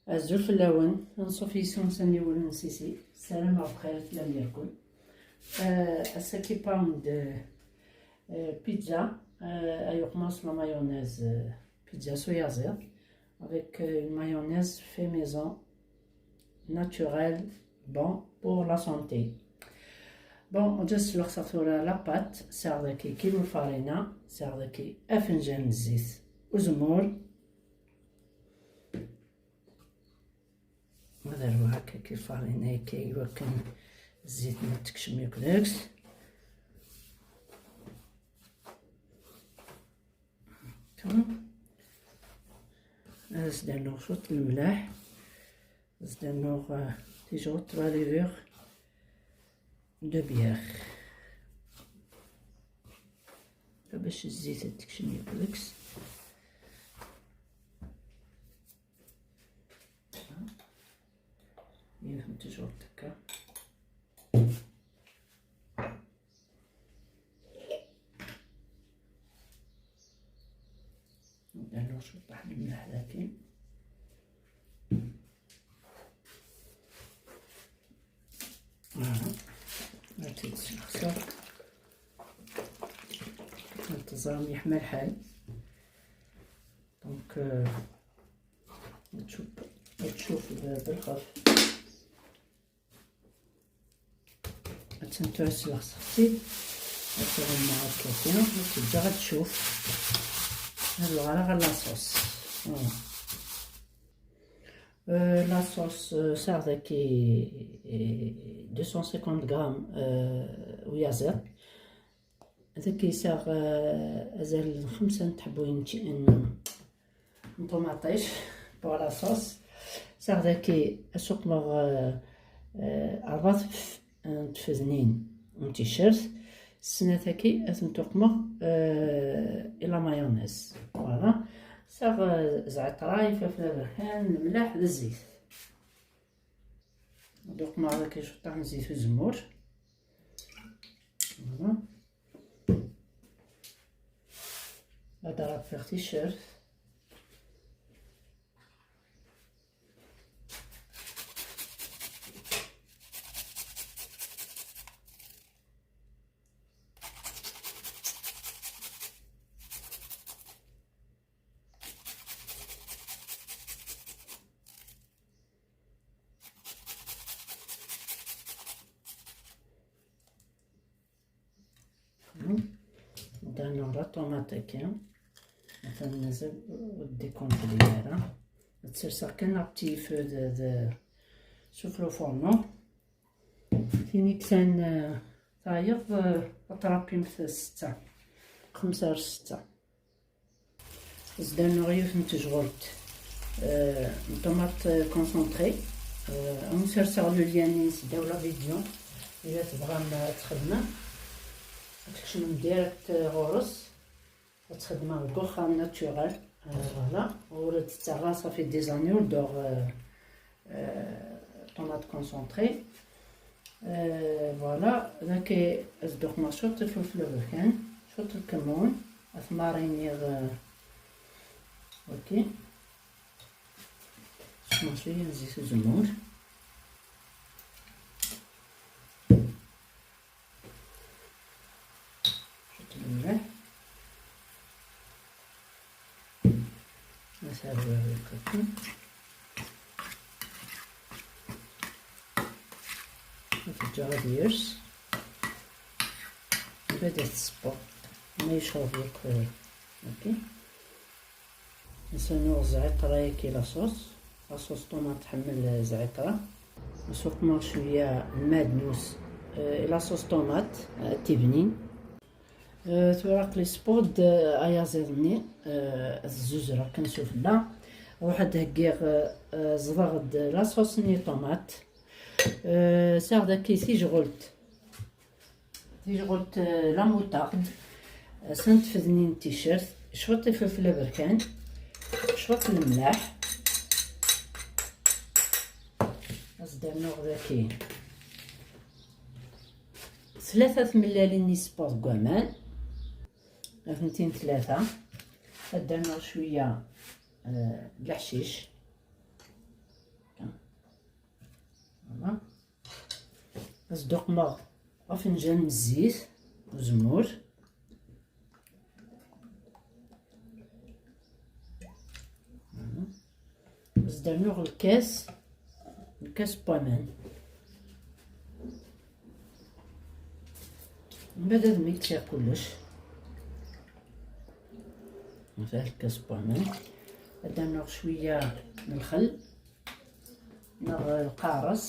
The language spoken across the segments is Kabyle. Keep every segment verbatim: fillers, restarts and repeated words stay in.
Azul fell-awen, anṣuf yis-wen s aniwel n Sisi. Ssarameɣ bxir i tellam irkul. Euh, ass-agi pound, euh, pizza, euh, ay uqmas la mayonnaise, euh, pizza s uyaziḍ, avec, euh, une mayonnaise fait maison, naturelle, bon pour la santé. Bon, just lexseɣ tura la pâte, sɛiɣ daki kilo farina, sɛiɣ daki afenǧal n zzit uzemmur. Ad rewleɣ akka ki lfarina akka i wakken zzit-nni ad tekcem yakk deg-s. Akka. Ad as-d-rnuɣ cwiṭ n lemlaḥ. Ad as-d-rnuɣ, euh, tijewṭ la levure de bière. Bac zzit ad tekcem yakk deg-s. Yiwet n tejrudt akka. Nernu cwiṭ n lmelḥ daki. Voilà. Ad tt-id-sneɣseɣ. Ad teẓrem yeḥma lḥal. Donc, euh, ad tcuf, ad tcuf d, d lxef. Ad tent-ɛusleɣ s xti. Ad tɣemmeɣ akka kan, ad tt-ǧǧeɣ ad tcuf. Ad uɣaleɣ ɣer la sauce. Voilà. Euh, la sauce, euh, sɛiɣ daki, euh, deux cent cinquante grammes, euh, uyaziḍ. Dagi sɛiɣ, euh, azal n xemsa n tḥebbuyin n, n ṭumaṭic pour la sauce. Sɛiɣ dagi ad suqmeɣ, euh, euh, ṛebɛa tf-, n tfednin n ticcert. Snat-agi ad tent-uqmeɣ, euh, i la mayonnaise. Voilà. Sɛiɣ, euh, zɛiṭra, ifelfel aberkan, lemlaḥ d zzit. Ad uqmeɣ dagi cwiṭ n zzit uzemmur. Voilà. Ad ṛebbiɣ ticcert. Atan la tomate-agi. Atan mazal ur décongelé ara. Ad tt-serseɣ kan ɣef petit feu de, de, sufell ufurnu. Tin i yesɛan, euh, tayeḍ, euh, ad trappimt ssetta. Xemsa ar ssetta. Ad s-d-rnuɣ yiwet n tejɣelt, euh, n tomate concentrée. Euh, ad wen-serseɣ le lien-ines ddaw la vidéo. Ila tebɣam ad txedmem, ad tkecmem direct, euh, ɣur-s. Ad txedmeɣ deg uxxam naturel. Euh, voilà. Ur d-ttaɣeɣ, ça fait des années ur dduɣ, euh, euh, tomate concentrée. Euh, voilà, dagi ad s-d-uqmeɣ cwiṭ ifelfel aberkan, cwiṭ lkemmun, ad t-mariniɣ, euh, ok. Suqmeɣ cwiya n zzit uzemmur. Cwiṭ n lmelḥ. Ad t-rwiɣ deg ukaṭun. Ad t-ǧǧeɣ ad yers. Mbeɛd ad t-tṣebbeḍ. Ma yecreḍ yakk, ok. Nessanuɣ zɛiṭra yagi la sauce. La sauce tomate tḥemmel zɛiṭra. Suqmeɣ cwiya n lmaɛdnus, euh, la sauce tomate, euh, tibnin. Euh, tura aql-i spuɣ-d, euh, ayaziḍ-nni, euh, ad t-zzuzzreɣ kan sufella. Ruḥ ad d-heggiɣ, euh, euh, zḍeɣ-d la sauce-nni tomate. Euh, sɛiɣ dagi tijɣelt. Tijɣelt, euh, la moutarde, euh, snat tfednin n ticcert, cwiṭ ifelfel aberkan, cwiṭ n lemlaḥ. Ad s-d-rnuɣ dagi tlata tmellalin n yisebbaḍ deg waman, atenti tlata. Ad d-rnuɣ cwiya, euh, n leḥcic. Ad sduqmeɣ afenǧal n zzit uzemmur. Ad s-d-rnuɣ lkas, lkas n waman. Mbeɛd ad miksiɣ kullec. Nfeɛ lkas n waman. Ad d-rnuɣ cwiya n lxel neɣ lqares,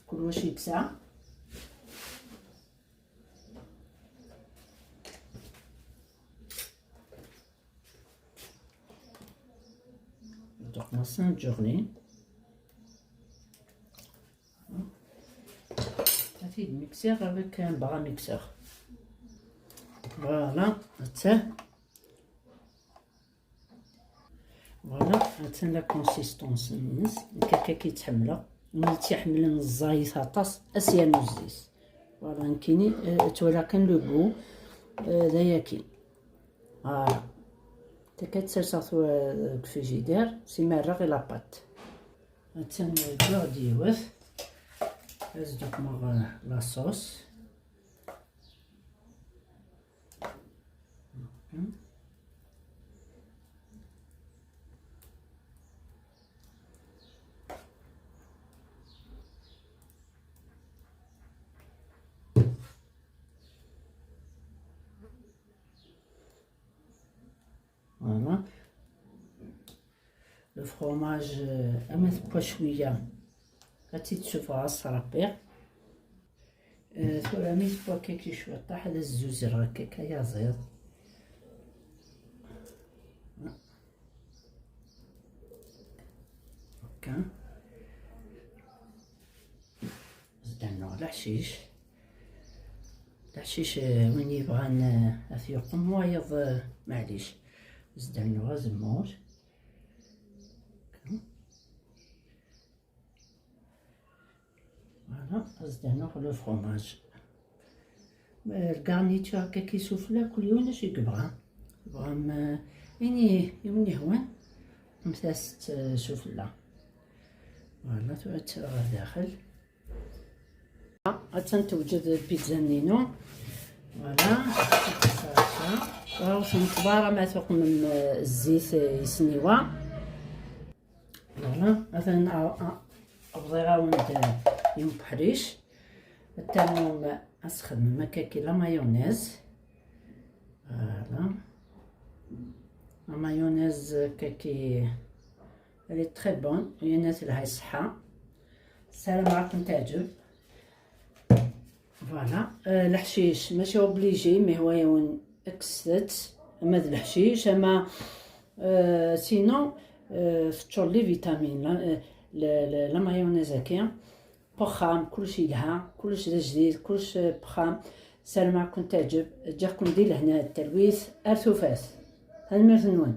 kul wacu yesɛa. Donc, masin journée. Ad t-id-miksiɣ avec un bras mixeur. Voilà, attends. Voilà, attends la consistance-nnes. Nekk akka i tt-ḥemmleɣ. Win i tt-iḥemmlen ẓẓayet aṭas, ad s-yernu zzit. Voilà, nekkini, euh, ttwalaɣ kan le goût, euh, d ayaki. Voilà. Takka ad tt-serseɣ tura deg frigidaire, sima rreɣ i la pâte. Attan ddiɣ-d yiwet. Ad sduqmeɣ, euh, la sauce. Voilà. Le fromage, euh, ama tewwa cwiya, ad tt-id-sufɣeɣ, ad s-ṛebbiɣ. Euh, tura mi tewwa akka cwiṭaḥ, ad as-zuzireɣ akka, akka yaziḍ. Akka. Ad d-rnuɣ leḥcic. Leḥcic, euh, win yebɣan, euh, ad t-yuqem wayeḍ, euh, maɛlic. Ad d-rnuɣ azemmur. Voilà, ad d-rnuɣ le fromage. Euh, le garniture, akka ki sufella, kul yiwen acu i yebɣa. Tebɣam, euh, ayen i, i wen-yehwan, mmet-as-tt, euh, sufella. Voilà, tura tt-rreɣ ɣer daxel. Attan tewjed lpizza-nni-inu. Voilà. Ur tnekkeḍ ara ma tuqmem, eh, zzit, eh, isniwa. Voilà. Atan, a, a, bḍiɣ-awen-d, eh, yiwen uḥric. Ad ternum ad txedmem akka ki la mayonnaise. Voilà. La mayonnaise, euh, kaki, elle est très bonne. Yenna telha ṣṣeḥḥa. Ssarameɣ ad ken-teɛǧeb. Voilà. Euh, leḥcic, mačči obligé, mais hwa yawen kkset, ama d leḥcic, ama, euh, sinon, euh, teččur les vitamines, la, euh, la, la, la mayonnaise-agi. Pexxam, kullec yelha, kullec d ajdid, kullec, eh, pexxam. Ssarameɣ ad ken-teɛǧeb. Ǧǧiɣ-ken di lehna d talwit. Ar tufat. Tanemmirt-nwen.